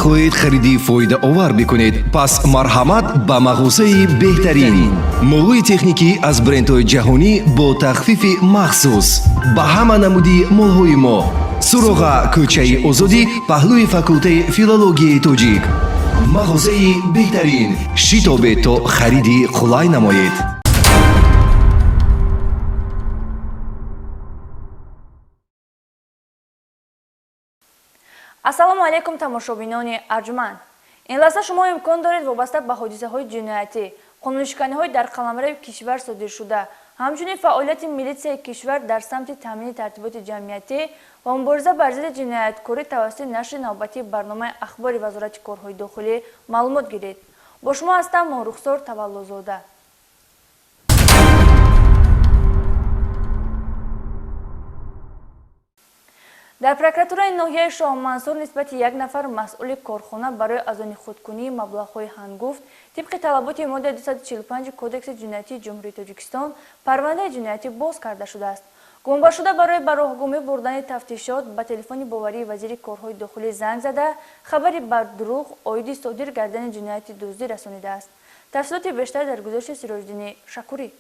Мехоҳед хариди фоидаовар бикунед, пас марҳамат ба мағозаи беҳтарин. Молҳои техникӣ аз брендҳои ҷаҳонӣ бо тахфифи махсус. Ба ҳама намуди молҳои мо. Суроға: кӯчаи Озодӣ, паҳлӯи факултаи филологияи тоҷик. Мағозаи беҳтарин. Шитобед, то хариди қулай намоед. Ассалому алайкум, тамошобинони арҷманд. Ин лаҳза шумо имкон доред вобаста ба ҳодисаҳои ҷиноятӣ, қонуншиканиҳои дар қаламрави кишвар содиршуда, ҳамчунин фаъолияти милитсияи кишвар дар самти таъмини тартиботи ҷамъиятӣ ва мубориза бар зидди ҷинояткорӣ тавассути нашри навбатии барномаи ахбори Вазорати корҳои дохилӣ маълумот гиред. Бо шумо ҳастам Моҳрухсор Таваллозода. Дар прокуратураи ноҳияи Шоҳмансур нисбати як нафар масъули корхона барои аз они худкунии маблағҳои ҳангуфт тибқи талаботи моддаи 245 Кодекси ҷиноятии Ҷумҳурии Тоҷикистон парвандаи ҷиноятӣ боз карда шудааст. Гумонбаршуда барои ба роҳгумӣ бурдани тафтишот ба телефони боварии вазири корҳои дохилӣ занг зада, хабари бардурӯғ оиди содир гардани ҷинояти дуздӣ расонидааст. Тафсилоти бештар дар гузориши Сироҷиддини Шакурӣ.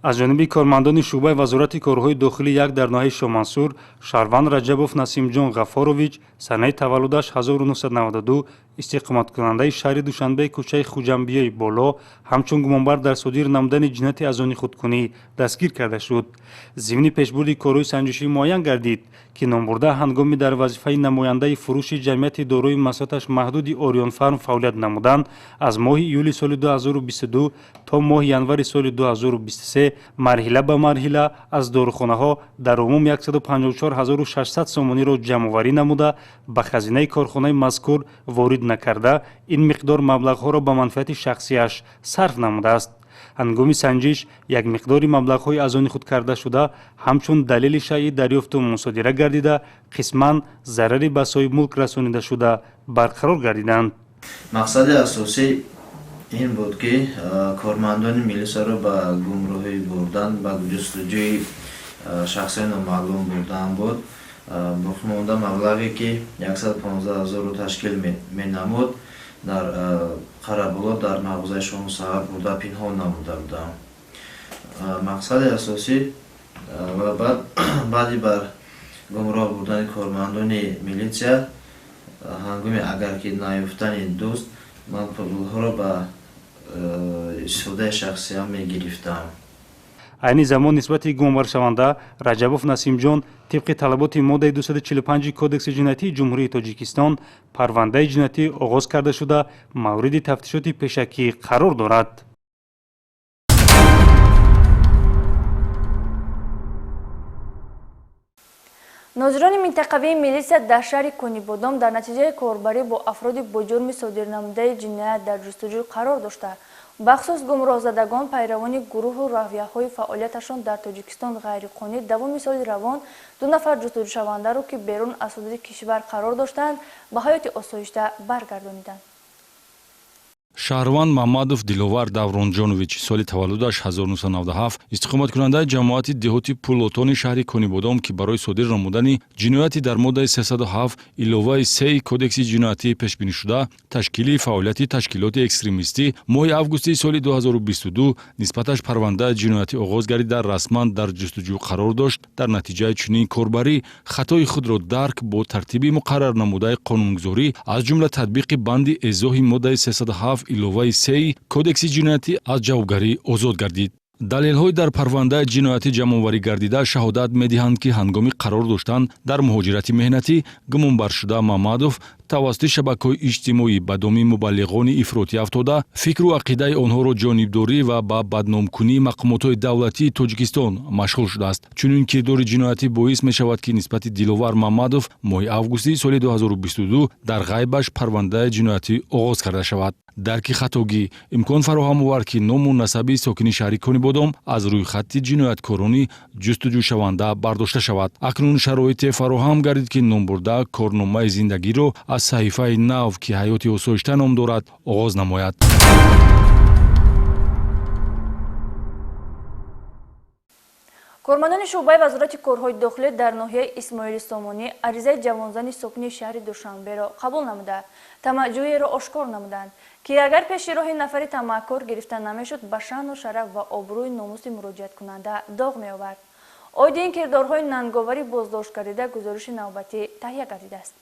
Аз ҷониби кормандони шӯъбаи Вазорати корҳои дохилӣ як дар ноҳияи Шоҳмансур шаҳрванд Раҷабов Насимҷон Ғаффорович, санаи таваллудаш 1992, истиқоматкунандаи шаҳри Душанбе, кӯчаи Хуҷамбиёи боло, ҳамчун гумонбар дар содир намудани ҷинояти аз они худкунӣ дастгир карда шуд. Зимни пешбурди корҳои санҷишӣ муайян гардид, ки номбурда ҳангоми дар вазифаи намояндаи фурӯши ҷамъияти дорои масоҳаташ маҳдуди Орионфарм фаъолият намудан, аз моҳи июли соли 2022 то моҳи январи соли 2023 марҳила ба марҳила аз дорухонаҳо дар умум 154 600 сомониро ҷамъоварӣ намуда, ба хазинаи корхонаи мазкур ворид накарда, ин миқдор маблағҳоро ба манфиати шахсиаш сарф намудааст. Ҳангоми санҷиш як миқдори маблағҳои аз они худ карда шуда ҳамчун далели шайъӣ дарёфту мусодира гардида, қисман зарари ба соҳибмулк расонида шуда барқарор гардиданд. Мақсади асосӣ ин буд, ки кормандони милисаро ба гумроҳӣ бурдан, ба ҷустуҷӯи шахсони номаълум бурдан буд. Боқимонда маблағе, ки 115 ҳазорро ташкил менамуд, дар Қарабулоқ дар мағозаи Шоҳу Саҳар бурда пинҳон намуда будам. Мақсади асосӣ ва баъди бар гумроҳ бурдани кормандони милитсия, ҳангоми агар ки наёфтани дузд, ман пулҳоро ба истифодаи шахсиам мегирифтам. Айни замон нисбати гумонбаршаванда Раҷабов Насимҷон тибқи талаботи моддаи 245 Кодекси ҷиноятии Ҷумҳурии Тоҷикистон парвандаи ҷиноятӣ оғоз карда шуда, мавриди тафтишоти пешакӣ қарор дорад. Нозирони минтақавии милитсия дар шаҳри Конибодом дар натиҷаи корбарӣ бо афроди бо ҷурми содирнамудаи ҷиноят дар ҷустуҷӯ қарор дошта, бахусус гумроҳзадагон, пайравони гурӯҳу равияҳои фаъолияташон дар Тоҷикистон ғайриқонунӣ, давоми соли равон ду нафар ҷустуҷӯшавандаро, ки берун аз ҳудуди кишвар қарор доштанд, ба ҳаёти осоишта баргардониданд. Шаҳрванд Мамадов Диловар Давронҷонович, соли таваллудаш 1997, истиқоматкунандаи ҷамоати деҳоти Пулотони шаҳри Конибодом, ки барои содир намудани ҷинояти дар моддаи 307 иловаи 3 Кодекси ҷиноятӣ пешбинишуда, ташкили фаъолияти ташкилоти экстремистӣ, моҳи августи соли 2022 нисбаташ парвандаи ҷиноятӣ оғоз гардида, расман дар ҷустуҷӯ қарор дошт, дар натиҷаи чунин корбарӣ хатои худро дарк, бо тартиби муқаррарнамудаи қонунгузорӣ, аз ҷумла татбиқи банди эзоҳи моддаи 307 иловаи 3 Кодекси ҷиноятӣ аз ҷавобгарӣ озод гардид. Далелҳои дар парвандаи ҷиноятӣ ҷамъоварӣ гардида шаҳодат медиҳанд, ки ҳангоми қарор доштан дар муҳоҷирати меҳнатӣ гумонбаршуда Мамадов тавассути шабакаҳои иҷтимоӣ ба доми мубаллиғони ифротӣ афтода, фикру ақидаи онҳоро ҷонибдорӣ ва ба бадномкунии мақомотҳои давлатии Тоҷикистон машғул шудааст. Чунин кирдори ҷиноятӣ боис мешавад, ки нисбати Диловар Мамадов моҳи августи соли 2022 дар ғайбаш парвандаи ҷиноятӣ оғоз карда шавад. Дарки хатогӣ имкон фароҳам овард, ки ному насаби сокини шаҳри Конибодом аз рӯйхати ҷинояткорони ҷустуҷӯшаванда бардошта шавад. Акнун шароите фароҳам гардид, ки номбурда корномаи зиндагиро аз саҳифаи нав, ки ҳаёти осоишта ном дорад, оғоз намояд. Кормандони шӯъбаи Вазорати корҳои дохилӣ дар ноҳияи Исмоили Сомонӣ аризаи ҷавонзани сокини шаҳри Душанберо қабул намуда, тамаъҷӯеро ошкор намуданд, ки агар пеши роҳи нафари тамаъкор гирифта намешуд, ба шаъну шараф ва обрӯи номуси муроҷиаткунанда доғ меовард. Оиди ин кирдорҳои нанговари боздоштгардида гузориши навбатӣ таҳия гардидааст.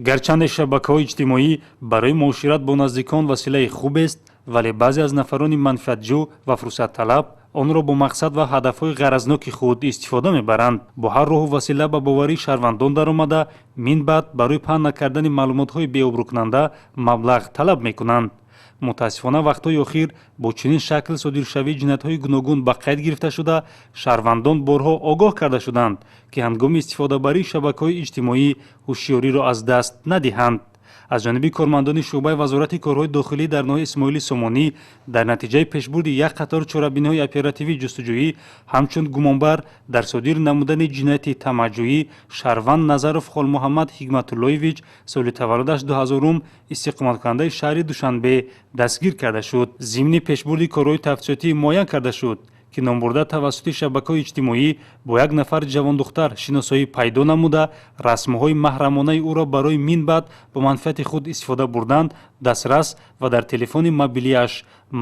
Гарчанде шабакаҳои иҷтимоӣ барои муошират бо наздикон василаи хубест, вале баъзе аз нафарони манфиатҷӯ ва фурсатталаб онро бо мақсад ва ҳадафҳои ғаразноки худ истифода мебаранд. Бо ҳар роҳу васила ба боварии шаҳрвандон даромада, минбаъд барои паҳн накардани маълумотҳои беобрӯкунанда маблағ талаб мекунанд. Мутаассифона, вақтҳои охир бо чунин шакл содиршавии ҷиноятҳои гуногун ба қайд гирифта шуда, шаҳрвандон борҳо огоҳ карда шуданд, ки ҳангоми истифодабарии шабакаҳои иҷтимоӣ ҳушёриро аз даст надиҳанд. Аз ҷониби кормандони шӯъбаи Вазорати корҳои дохилӣ дар ноҳияи Исмоили Сомонӣ дар натиҷаи пешбурди як қатор чорабиниҳои оперативӣ ҷустуҷӯӣ ҳамчун гумонбар дар содир намудани ҷинояти тамаъҷӯӣ шаҳрванд Назаров Холмуҳаммад Ҳикматуллоевич, соли таваллудаш 2000-ум, истиқоматкунандаи шаҳри Душанбе дастгир карда шуд. Зимни пешбурди корҳои тафтишотӣ муайян карда шуд, ки номбурда тавассути шабакаҳои иҷтимоӣ бо як нафар ҷавондухтар шиносоӣ пайдо намуда, расмҳои маҳрамонаи ӯро барои минбаъд ба манфиати худ истифода бурдан дастрас ва дар телефони мобилиаш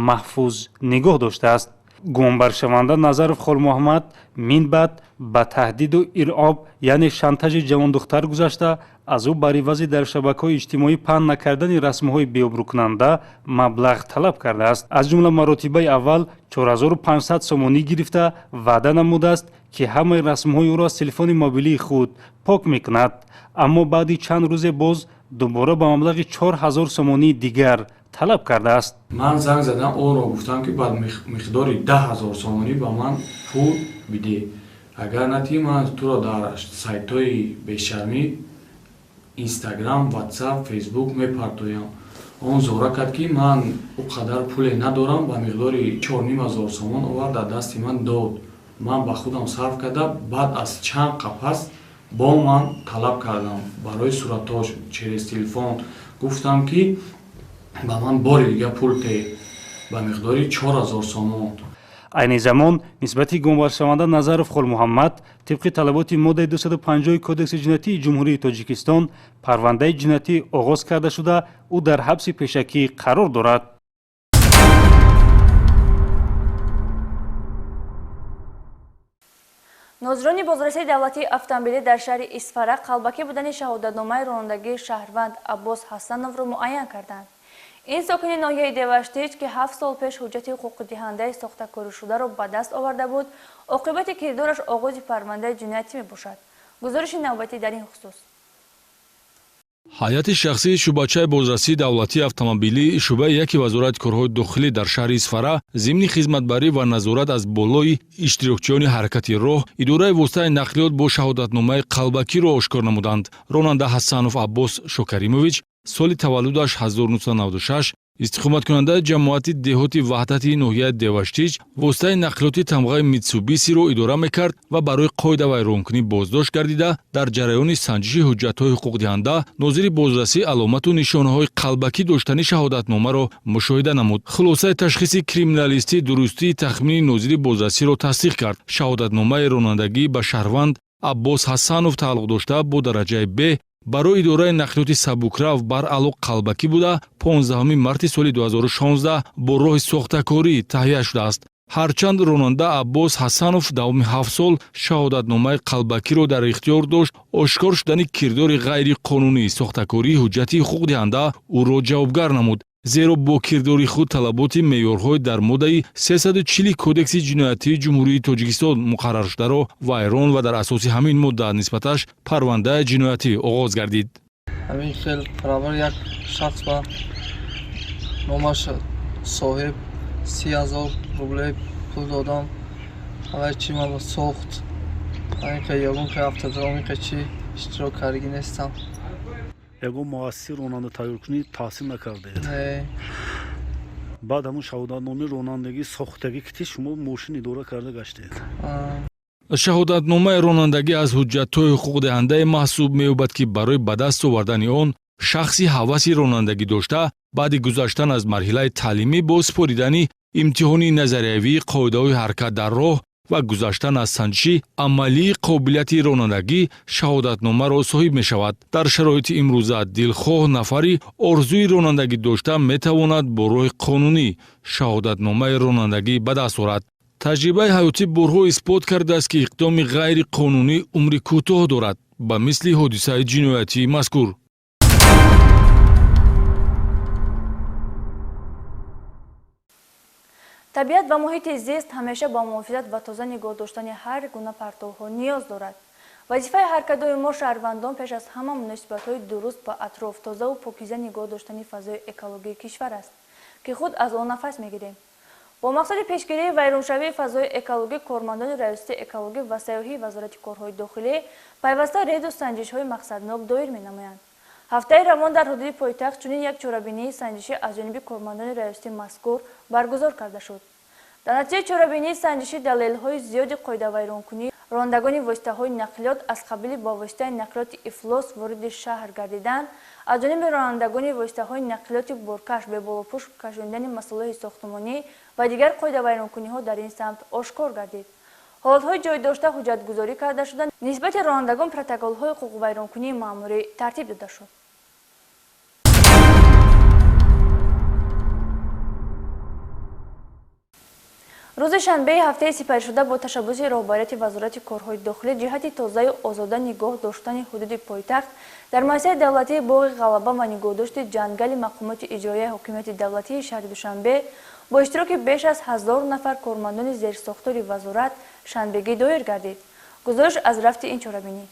маҳфуз нигоҳ доштааст. Гумонбаршаванда Назаров Холмуҳаммад минбаъд ба таҳдиду иръоб, яъне шантажи ҷавондухтар гузашта, аз ӯ бар ивази дар шабакаҳои иҷтимоӣ паҳн накардани расмҳои беобрӯкунанда маблағ талаб кардааст. Аз ҷумла маротибаи аввал 4500 сомонӣ гирифта, ваъда намудааст, ки ҳамаи расмҳои ӯро аз телефони мобилии худ пок мекунад, аммо баъди чанд рӯзе боз дубора ба маблағи 4000 сомонии дигар талаб кардааст. Ман занг задам, ӯро гуфтам, ки ба миқдори 10 000 сомонӣ ба ман пул бидеҳ, агар натиҳӣ, ман туро дар сайтҳои бешармӣ, Инстаграм, Ватсап, Фейсбук мепартоям. Он зора кард, ки ман ӯ қадар пуле надорам. Ба миқдори 4500 сомон овард, дар дасти ман дод. Ман ба худам сарф карда, баъд аз чанд қапас бо ман талаб кардам барои суратҳош через телефон. Гуфтам, ки ба ман бори дига пул те ба миқдори 4000 сомон. Айни замон нисбати гумонбаршаванда Назаров Холмуҳаммад тибқи талаботи моддаи 250 Кодекси ҷиноятии Ҷумҳурии Тоҷикистон парвандаи ҷиноятӣ оғоз карда шуда, ӯ дар ҳабси пешакӣ қарор дорад. Нозирони бозрасии давлатии автомобилӣ дар шаҳри Исфара қалбакӣ будани шаҳодатномаи ронандагии шаҳрванд Аббос Ҳасановро муайян карданд. Ин сокини ноҳияи Деваштич, ки 7 сол пеш ҳуҷҷати ҳуқуқдиҳандаи сохтакоришударо ба даст оварда буд, оқибати кирдораш оғози парвандаи ҷиноятӣ мебошад. Гузориши навбатӣ дар ин хусус. Ҳайати шахсии шӯъбачаи бозрасии давлатии автомобилӣ, шӯъбаи яки Вазорати корҳои дохилӣ дар шаҳри Исфара зимни хизматбарӣ ва назорат аз болои иштирокчиёни ҳаракати роҳ идораи воситаи нақлиёт бо шаҳодатномаи қалбакиро ошкор намуданд. Ронанда Ҳасанов Аббос Шокаримович, соли таваллудаш 1996, истиқоматкунандаи ҷамоати деҳоти Ваҳдати ноҳияи Деваштич, воситаи нақлиёти тамғаи Митсубисиро идора мекард ва барои қоидавайронкунӣ боздошт гардида, дар ҷараёни санҷиши ҳуҷҷатҳои ҳуқуқдиҳанда нозири бозрасӣ аломату нишонаҳои қалбакӣ доштани шаҳодатномаро мушоҳида намуд. Хулосаи ташхиси криминалистӣ дурустии тахмини нозири бозрасиро тасдиқ кард. Шаҳодатномаи ронандагӣ ба шаҳрванд Аббос Ҳасанов тааллуқ дошта, бо дараҷаи Б барои идораи нақлиёти сабукрав баръало қалбакӣ буда, 15 марти соли 2016 бо роҳи сохтакорӣ таҳия шудааст. Ҳарчанд ронанда Аббос Ҳасанов давоми 7 сол шаҳодатномаи қалбакиро дар ихтиёр дошт, ошкор шудани кирдори ғайриқонунии сохтакории ҳуҷҷати ҳуқуқдиҳанда ӯро ҷавобгар намуд, зеро бо кирдори худ талаботи меъёрҳои дар моддаи 340 Кодекси ҷиноятии Ҷумҳурии Тоҷикистон муқарраршударо вайрон ва дар асоси ҳамин модда нисбаташ парвандаи ҷиноятӣ оғоз гардид. Ҳамин хел баробар як шахс ба номаш Соҳиб 30 000 рубле пул додам. Ҳамаи чи маро сохт. Ҳамин ягон ка автодроми ка чи иштирок кардагӣ нестам. Ягон муассиси ронанда тайёркунӣ таҳсил накардед? Не. Баъд ҳамун шаҳодатномаи ронандагии сохтагӣ ки шумо мошин идора карда гаштед? Шаҳодатномаи ронандагӣ аз ҳуҷҷатҳои ҳуқуқдиҳандае маҳсуб меёбад, ки барои ба даст овардани он шахси ҳаваси ронандагӣ дошта, баъди гузаштан аз марҳилаи таълимӣ бо супоридани имтиҳони назариявии қоидаҳои ҳаракат дар роҳ. Ва гузаштан аз санҷиши амалии қобилияти ронандагӣ шаҳодатномаро соҳиб мешавад. Дар шароити имрӯза дилхоҳ нафари орзуи ронандагӣ дошта метавонад бо роҳи қонунӣ шаҳодатномаи ронандагӣ ба даст орад. Таҷрибаи ҳаётӣ борҳо исбот кардааст, ки иқдоми ғайриқонунӣ умри кӯтоҳ дорад, ба мисли ҳодисаи ҷиноятии мазкур. Табиат ва муҳити зист ҳамеша ба муҳофизат ва тоза нигоҳ доштани ҳар гуна партовҳо ниёз дорад. Вазифаи ҳар кадоми мо шаҳрвандон пеш аз ҳама муносибатҳои дуруст ба атроф, тозаву покиза нигоҳ доштани фазои экологии кишвар аст, ки худ аз он нафас мегирем. Бо мақсади пешгирии вайроншавии фазои экологӣ кормандони Раёсати экологӣ ва сайёҳии Вазорати корҳои дохилӣ пайваста рейду санҷишҳои мақсаднок доир менамоянд. Ҳафтаи равон дар ҳудуди пойтахт чунин як чорабинии санҷишӣ аз ҷониби кормандони раёсати мазкур баргузор карда шуд. Дар натиҷаи чорабинии санҷишӣ далелҳои зиёди қоидавайронкунии ронандагони воситаҳои нақлиёт аз қабили бо воситаи нақлиёти ифлос вориди шаҳр гардидан, аз ҷониби ронандагони воситаҳои нақлиёти боркаш беболопӯш кашондани масолеҳи сохтмонӣ ва дигар қоидавайронкуниҳо дар ин самт ошкор гардид. Ҳолатҳои ҷойдошта ҳуҷҷатгузорӣ карда шуда, нисбати ронандагон протоколҳои ҳуқуқвайронкунии маъмурӣ тартиб дода шуд. Рӯзи шанбеи ҳафтаи сипаришуда бо ташаббуси роҳбарияти Вазорати корҳои дохилӣ ҷиҳати тозаю озода нигоҳ доштани ҳудуди пойтахт дар муассисаи давлатии боғи Ғалаба ва нигоҳдошти ҷангали мақомоти иҷроияи ҳокимияти давлатии шаҳри Душанбе бо иштироки беш аз 1000 нафар кормандони зерсохтори вазорат шанбегӣ доир гардид. Гузориш аз рафти ин чорабинӣ.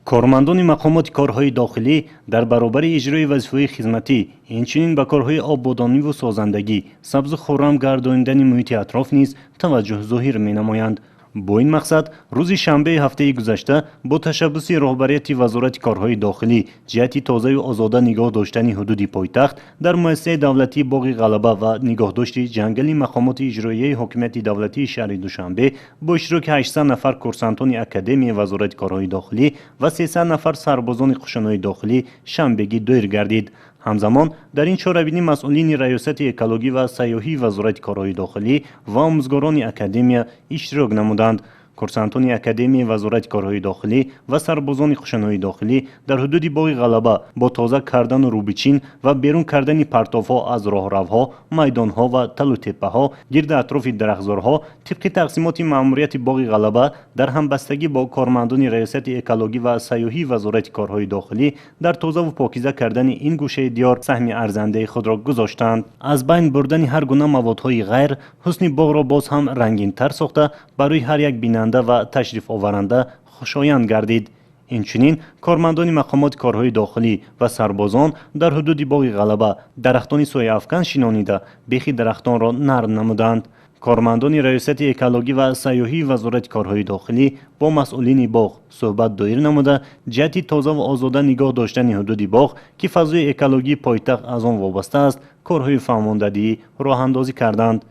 Кормандони мақомоти корҳои дохилӣ дар баробари иҷрои вазифаҳои хизматӣ инчунин ба корҳои ободониву созандагӣ, сабзу хуррам гардонидани муҳити атроф низ таваҷҷӯҳ зоҳир менамоянд. Бо ин мақсад рӯзи шанбеи ҳафтаи гузашта бо ташаббуси роҳбарияти Вазорати корҳои дохилӣ ҷиҳати тозаю озода нигоҳ доштани ҳудуди пойтахт дар муассисаи давлатии боғи Ғалаба ва нигоҳдошти ҷангали мақомоти иҷроияи ҳокимияти давлатии шаҳри Душанбе бо иштироки 800 нафар курсантони Академияи Вазорати корҳои дохилӣ ва 300 нафар сарбозони қушунҳои дохилӣ шанбегӣ доир гардид. Ҳамзамон дар ин чорабинӣ масъулини Раёсати экологӣ ва сайёҳии Вазорати корҳои дохилӣ ва омӯзгорони академия иштирок намуданд. Курсантони Академияи Вазорати корҳои дохилӣ ва сарбозони қушунҳои дохилӣ дар ҳудуди боғи Ғалаба бо тоза кардану рӯбичин ва берун кардани партовҳо аз роҳравҳо, майдонҳо ва талутеппаҳо гирди атрофи дарахтзорҳо тибқи тақсимоти маъмурияти боғи Ғалаба дар ҳамбастагӣ бо кормандони Раёсати экологӣ ва сайёҳии Вазорати корҳои дохилӣ дар тозаву покиза кардани ин гӯшаи диёр саҳми арзандаи худро гузоштанд. Аз байн бурдани ҳар гуна маводҳои ғайр ҳусни боғро боз ҳам рангинтар сохта барои ҳар як бинанда ва ташрифоваранда хушоянд гардид. Инчунин кормандони мақомоти корҳои дохилӣ ва сарбозон дар ҳудуди боғи Ғалаба дарахтони сояафкан шинонида бехи дарахтонро нарм намуданд. Кормандони Раёсати экологӣ ва сайёҳии Вазорати корҳои дохилӣ бо масъулини боғ суҳбат доир намуда ҷиҳати тозаву озода нигоҳ доштани ҳудуди боғ, ки фазои экологии пойтахт аз он вобаста аст, корҳои фаҳмондадиҳӣ роҳандозӣ карданд.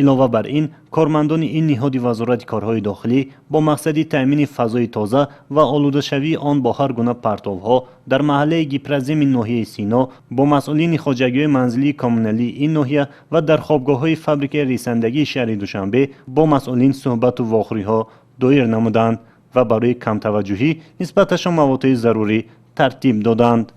Илова бар ин кормандони ин ниҳоди Вазорати корҳои дохилӣ бо мақсади таъмини фазои тоза ва олудашавии он бо ҳар гуна партовҳо дар маҳаллаи Гипраземи ноҳияи Сино бо масъулини хоҷагиҳои манзилии коммуналии ин ноҳия ва дар хобгоҳҳои фабрикаи ресандагии шаҳри Душанбе бо масъулин суҳбату вохӯриҳо доир намуданд ва барои камтаваҷҷӯҳӣ нисбаташон маводҳои зарурӣ тартиб доданд.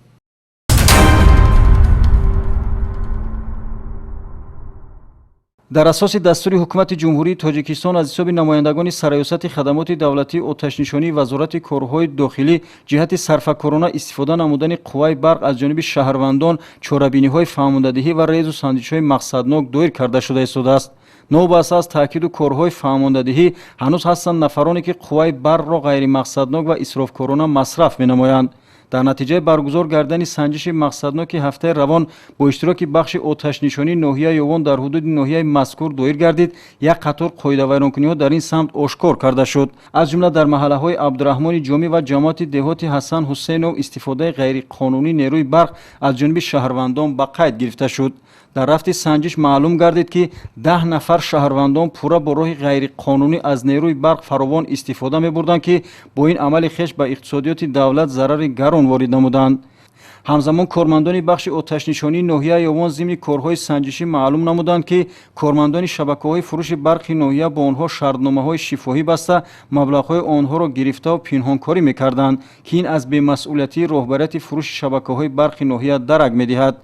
Дар асоси дастури Ҳукумати Ҷумҳурии Тоҷикистон аз ҳисоби намояндагони Сарраёсати хадамоти давлатии оташнишонии Вазорати корҳои дохилӣ ҷиҳати сарфакорона истифода намудани қувваи барқ аз ҷониби шаҳрвандон чорабиниҳои фаҳмондадиҳӣ ва резу санҷишҳои мақсаднок доир карда шуда истодааст. Новобаста аз таъкиду корҳои фаҳмондадиҳӣ ҳанӯз ҳастанд нафароне, ки қувваи барқро ғайримақсаднок ва исрофкорона масраф менамоянд. Дар натиҷаи баргузор гардани санҷиши мақсадноки ҳафтаи равон бо иштироки бахши оташнишонии ноҳияи Ёвон дар ҳудуди ноҳияи мазкур доир гардид, як қатор қоидавайронкуниҳо дар ин самт ошкор карда шуд. Аз ҷумла дар маҳаллаҳои Абдураҳмони Ҷомӣ ва ҷамоати деҳоти Ҳасан Ҳусейнов истифодаи ғайриқонунии нерӯи барқ аз ҷониби шаҳрвандон ба қайд гирифта шуд. Дар рафти санҷиш маълум гардид, ки 10 нафар шаҳрвандон пурра бо роҳи ғайриқонунӣ аз нерӯи барқ фаровон истифода мебурданд, ки бо ин амали хеш ба иқтисодиёти давлат зарари гарон ворид намуданд. Ҳамзамон кормандони бахши оташнишонии ноҳияи Ёвон зимни корҳои санҷишӣ маълум намуданд, ки кормандони шабакаҳои фурӯши барқи ноҳия бо онҳо шартномаҳои шифоҳӣ баста, маблағҳои онҳоро гирифтаву пинҳонкорӣ мекарданд, ки ин аз бемасъулиятии роҳбарияти фурӯши шабакаҳои барқи ноҳия дарак медиҳад.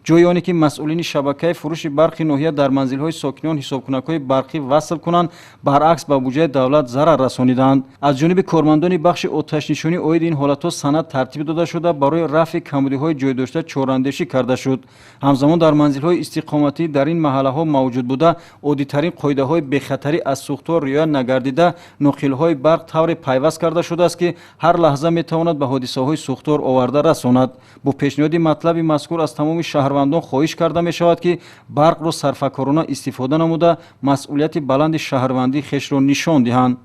Ҷои оне ки масъулини шабакаи фурӯши барқи ноҳия дар манзилҳои сокинон ҳисобкунакҳои барқӣ васл кунанд, баръакс ба буҷаи давлат зарар расониданд. Аз ҷониби кормандони бахши оташнишонӣ оиди ин ҳолатҳо санад тартиб дода шуда, барои рафъи камбудиҳои ҷойдошта чораандешӣ карда шуд. Ҳамзамон дар манзилҳои истиқоматӣ дар ин маҳаллаҳо мавҷуд буда, оддитарин қоидаҳои бехатарӣ аз сӯхтор риоя нагардида, ноқилҳои барқ тавре пайваст карда шудааст, ки ҳар лаҳза метавонад ба ҳодисаҳои сӯхтор оварда расонад. Бо пешниҳоди матлаби мазкур аз тамоми шаҳрвандон хоҳиш карда мешавад, ки барқро сарфакорона истифода намуда, масъулияти баланди шаҳрвандии хешро нишон диҳанд.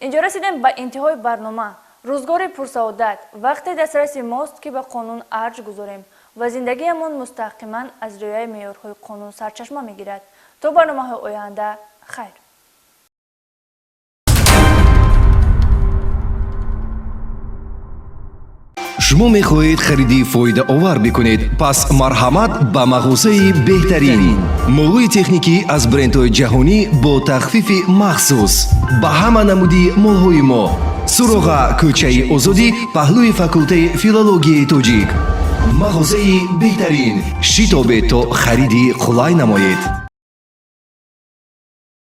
Инҷо расидем ба интиҳои барнома. Рӯзгори пурсаодат вақте дастраси мост, ки ба қонун арҷ гузорем ва зиндагиамон мустақиман аз риояи меъёрҳои қонун сарчашма мегирад. То барномаҳои оянда, хайр. Шумо мехоҳед хариди фоидаовар бикунед? Пас марҳамат ба мағозаи беҳтарин. Молҳои техникӣ аз брендҳои ҷаҳонӣ бо тахфифи махсус. Ба ҳама намуди молҳои мо. Суроға: кӯчаи Озодӣ, паҳлӯи факултаи филологияи тоҷик. Мағозаи беҳтарин. Шитобед, то хариди қулай намоед.